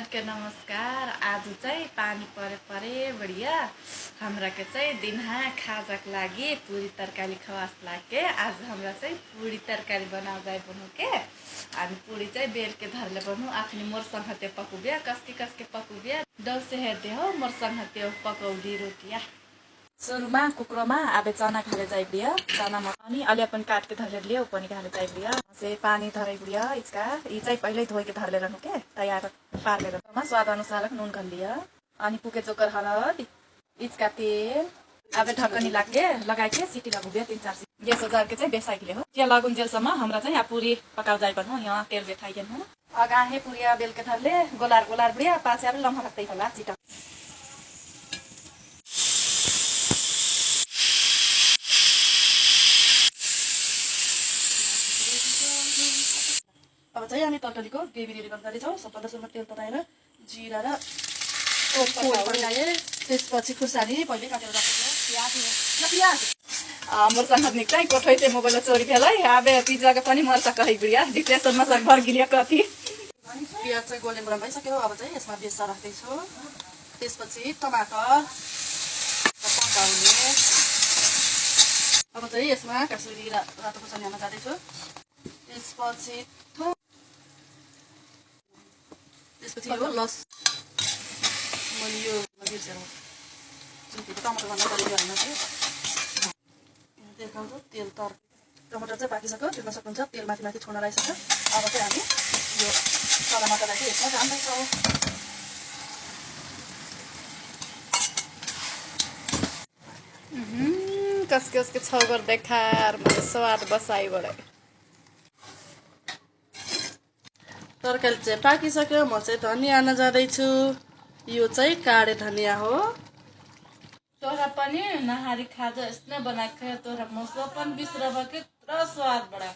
सबके नमस्कार। आज चाहिँ पानी परे बढ़िया हमरा के चाहिँ दिनहा खाजाक लागि पूरी तरकारी खवास लागे। आज हमरा चाहिँ पूरी तरकारी बनाओ जाए बनु के अनि पूरी चाहिँ बेल के धरले बनु आखनी मोर संगते पकुबिया कसके पकुबिया डल से हेर्दे हो मोर संगते पकौली रोटिया। सुरुमा कुकरोमा आबे चना खाले जाए बिया चना मखानी अलि अपन काट के धरे लियो पनि खाले जाए बिया से पानी धरे बिया इसका ई चाहिँ पहिले धोइ के धरले रहनु के तयार पारले रहनुमा स्वाद अनुसार नुन घल लिया अनि पुके जोकर हरद इसका तेल आबे ढक्कनी लागे लगाए के सीटी लागु बिया 3-4 सीटी ये सजार के चाहिँ बेसाइ के हो के लागुन जेलसम्म हमरा चाहिँ पूरी पकाउ जाए बन्नु यहाँ तेल बेठाइएन हो अगा हे पूरी बेल के धरले गोलार बिया पाछे आबे लम्हा राख्दै होला चिटा। अब चाहिँ हामी तर्तलीको ग्रेभी रेडी गर्दैछौँ। सबभन्दा सुरुमा तेल तताएर जिरा र पोप बनाए त्यसपछि खुर्सानी पहिले काटेर राखेको प्याज मोर संगत निक्कै कोठै चाहिँ मोबाइल चोरी भेलै आबे पिज्जा के पनि मर्चा कहि गुडिया डिप्रेसनमा सब भर गिलिया कति प्याज चाहिँ गोल्डन ब्राउन भइसक्यो। अब चाहिँ यसमा बेसा राख्दै छु त्यसपछि टमाटर पकाउने अब चाहिँ यसमा कसुरी र रातो खोर्सानी हाल्न जाँदै छु त्यसपछि यो लस मैले यो टमाटर भन्दा पहिले हाल्न चाहिँ देखाउँछु तेल तर टमाटर चाहिँ पाकिसक्यो तिर्न सक्नुहुन्छ तेल माथि माथि छोड्न लागिसक्यो। अब चाहिँ हामी यो सदा मसला चाहिँ यसमा हाल्दैछौँ। कसके छौगर देखार मैले स्वाद बसाइबाट तरकारी चाहिँ पाकिसक्यो। म चाहिँ धनिया हाल्न जाँदैछु। यो चाहिँ काडे धनिया हो। तोरा पनि नहारी खाजा यसने बनाए तोरा मसला पनि बिसरबा के स्वाद बड़ा